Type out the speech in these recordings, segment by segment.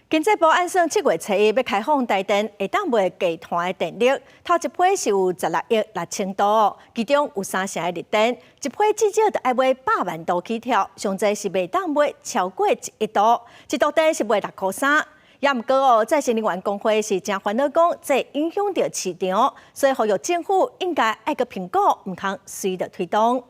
經濟部按算7月初1欲開放台電會當賣低碳的電力，頭一批是有16億6千度，其中有三成的綠電，一批至少著愛買100萬度起跳，上濟是袂當買超過1億度，一度電是賣6箍3。也毋過哦，再生能源公會是誠煩惱講，這影響著市場，所以呼籲政府應該愛閣評估，毋通隨著推動。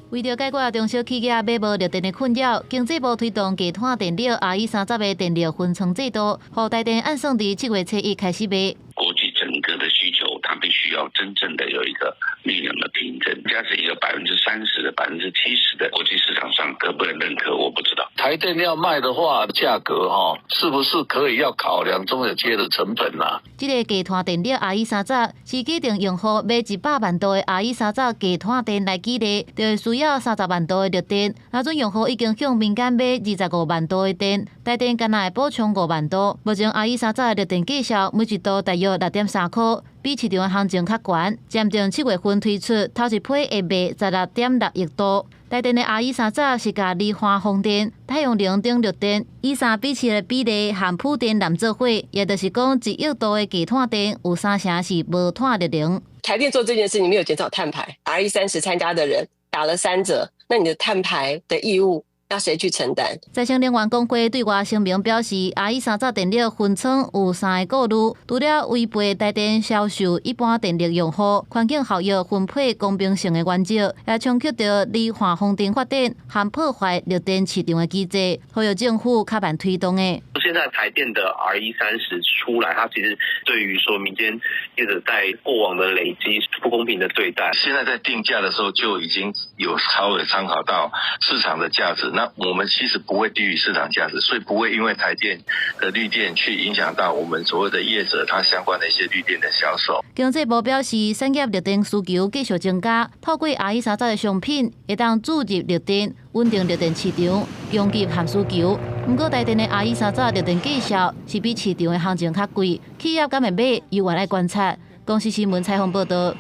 為著解決中小企業買無綠電的困擾，經濟部推動低碳電力 RE30的電力分倉制度，予台電按算佇7月初1開始賣。國際整個的需求，它必須要真正的有一個綠能的憑證，加上一個30%的、70%的國際市場上可不可以認可，我不知道。台電要賣的話，價格哈，是不是可以要考量中小企業的成本啊？這个低碳電力 RE30是假定用戶買100萬度的 RE30低碳電來舉例，就會需要30萬度的綠電。若準用戶已經向民間買25萬度的電，台電干焦會補充5萬度。目前 RE30的綠電價數每一度大約6.3箍，比市場的行情較懸。暫定7月份推出，頭一批會賣16.6億度。台電的 RE30是共離岸風電、太陽能等綠電以3比7的比例和普電連做伙，也就是講1億度的低碳電有三成是無碳綠能。台電做這件事，你沒有減少碳排，RE30參加的人打了3折，那你的碳排的義務要誰去承擔？再生能源公會對外聲明表示，RE30電力分倉有三个顧慮，除了違背台電銷售一般電力用戶環境效益分配公平性的原則，也衝擊著離岸風電發展和破壞綠電市場的機制，呼籲政府較慢推動的。現在台電的 RE30出來，它其實對於說民間業者在過往的累積不公平的對待。現在在定價的時候就已經有稍微參考到市場的價值。那我們其實不會低於市場價值，所以不會因為台電的綠電去影響到我們所謂的業者他相關的一些綠電的銷售。經濟部表示，產業綠電需求繼續增加，透過 RE30的商品，會當注入綠電，穩定綠電市場供給和需求。毋過台電的 RE30綠電價數是比市場的行情較貴，企業敢會買，猶原愛觀察。公視新聞採訪報導。